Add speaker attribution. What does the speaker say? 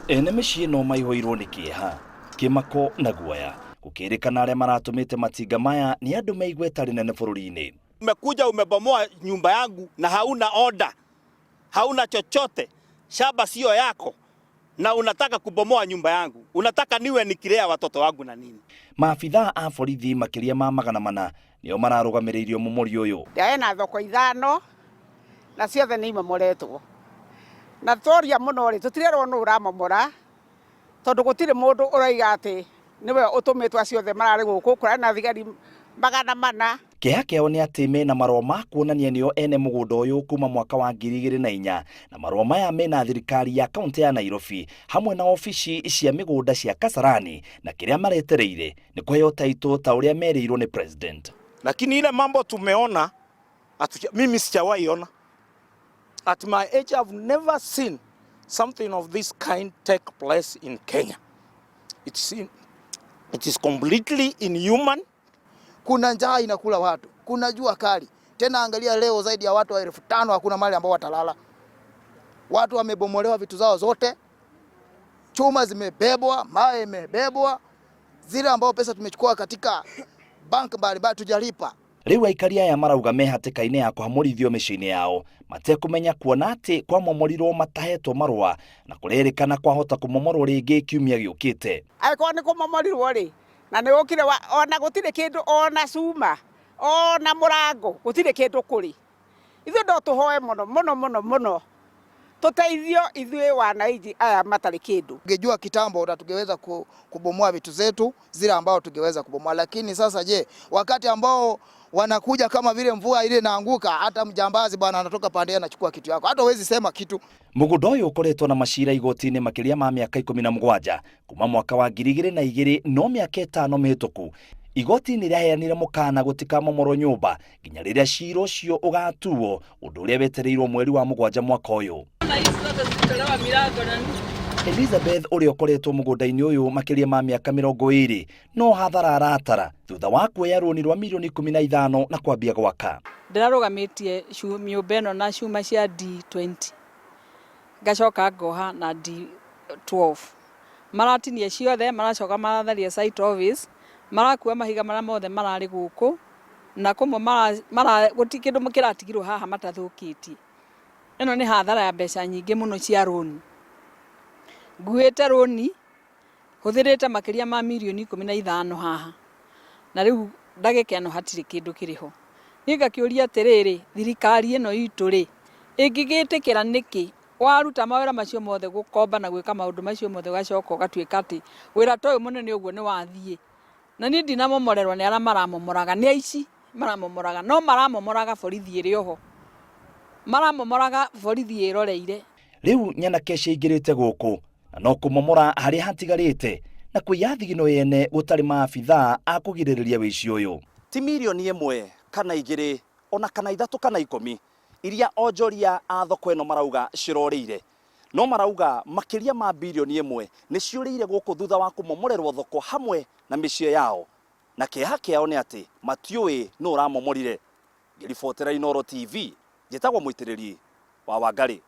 Speaker 1: Ene mĩciĩ no maihũirwo nĩ kĩeha, kĩmako na guoya gũkĩrĩkana arĩa maratũmĩte matinga maya nĩ andũ me igweta rĩnene bũrũri-inĩ.
Speaker 2: Umekuja umebomoa nyumba yangu na hauna order, hauna chochote, shamba sio yako na unataka kubomoa nyumba yangu, unataka niwe nikilea watoto wangu na nini?
Speaker 1: Maabithaa a borithi makĩria ma 400 nĩo mararũgamĩrĩirie ũmomori ũyũ.
Speaker 3: Ena thoko ithano na ciothe nĩ imomoretwo na tworia mũno rĩ, tũtirerwo nũ ũramomora tondũ gũtirĩ mũndũ ũroiga atĩ nĩwe ũtũmĩtwo. Acio othe mararĩ gũkũ, kũrarĩ na thigari 400.
Speaker 1: Kĩeha kĩao nĩ atĩ mena marũa ma kuonania nĩo ene mũgũnda ũyũ kuma mwaka wa 2004, na marũa maya mena thirikari ya kaunti ya Nairobi hamwe na obici cia mĩgũnda cia Kasarani, na kĩrĩa maretereire nĩ kũheo taitũ ta ũrĩa merĩirwo nĩ president.
Speaker 2: Lakini ile mambo tumeona mimi sijawahi ona. At my age I've never seen something of this kind take place in Kenya. It is completely inhuman.
Speaker 4: Kuna njaa inakula watu, kuna jua kali. Tena angalia leo zaidi ya watu wa 5,000 hakuna mahali ambao watalala. Watu wamebomolewa vitu zao zote, chuma zimebebwa, mawe imebebwa, zile ambao pesa tumechukua katika bank mbalimbali tujalipa.
Speaker 1: Rĩu aikari aya marauga me hatĩka-inĩ ya kũhamũrithio mĩciĩ-inĩ yao matekũmenya, kuona atĩ kwamomorirwo matahetwo marũa na kũrerĩkana kwahota kũmomorwo rĩngĩ kiumia gĩũkĩte.
Speaker 3: Angĩkorwo nĩ kũmomorirwo rĩ, na nĩ ũkire ona gũtirĩ kĩndũ, ona cuma, ona mũrango, gũtirĩ kĩndũ kũrĩ. Ithuĩ no tũhoe mũno mũno mũno mũno tũteithio, ithuĩ wananchi aya matarĩ kĩndũ.
Speaker 4: Tungejua kitambo na tungeweza kubomoa vitu zetu zile ambao tungeweza kubomoa, lakini sasa je, wakati ambao wanakuja kama vile mvua ile inaanguka, hata mjambazi bwana anatoka pande anachukua kitu yako, hata huwezi sema kitu.
Speaker 1: Mũgũnda ũyũ ũkoretwo na macira igoti-inĩ makĩria ma mĩaka 17 kuma mwaka wa 2002, no mĩaka 5 mĩhĩtũku igoti nĩ rĩaheanire mũkana gũtikamomorwo nyũmba nginya rĩrĩa cira ũcio ũgatuo, ũndũ ũrĩa wetereirwo mweri wa mũgwanja mwaka ũyũ. Elizabeth ũrĩa ũkoretwo mũgũnda-inĩ ũyũ makĩria ma mĩaka 20 no hathara aratara thutha wa kuoya rũni rwa mirioni 15 na kwambia gwaka.
Speaker 5: Ndĩrarũgamĩtie nyũmba ĩno na cuma cia D20, ngacoka ngoha na D12. Maratinia ciothe, maracoka maratharia site office, marakua mahiga marĩa mothe mararĩ gũkũ na kũmwe gũtirĩ kĩndũ kĩratigirwo haha matathũkĩtie. Ĩno nĩ hathara ya mbeca nyingĩ mũno cia rũni. Nguĩte rũni hũthĩrĩte makĩria ma mirioni 15 haha, na rĩu ndagĩka ĩno hatirĩ kĩndũ kĩrĩ ho. Niĩ ngakĩũria atĩrĩrĩ, thirikari ĩno itũ rĩ, ĩngĩgĩtĩkĩra nĩkĩ waruta mawĩra macio mothe, gũkomba na gwĩka maũndũ macio mothe, ũgacoka ũgatuĩka atĩ wĩra ta ũyũ mũnene ũguo nĩ wathiĩ? Na niĩ ndinamomorerwo nĩ arĩa maramomoraga, nĩ aici maramomoraga, no maramomoraga borithi ĩrĩ oho, maramomoraga borithi ĩroreire.
Speaker 1: Rĩu nyanake ciaingĩrĩte gũkũ na no kũmomora harĩa hatigarĩte na kũiya thigino yene gũtarĩ maabithaa a kũgirĩrĩria wĩici ũyũ.
Speaker 2: Ti mirioni 1 kana 2 ona kana 3 kana 10 iria onjoria a thoko ĩno marauga cirorĩire, no marauga makĩria ma birioni 1 nĩ ciũrĩire gũkũ thutha wa kũmomorerwo thoko hamwe na mĩciĩ yao, na kĩeha kĩao nĩ atĩ matiũĩ nũ ũramomorire. Ngĩribotera Inooro TV, njĩtagwo Mũitĩrĩri wa Wangarĩ.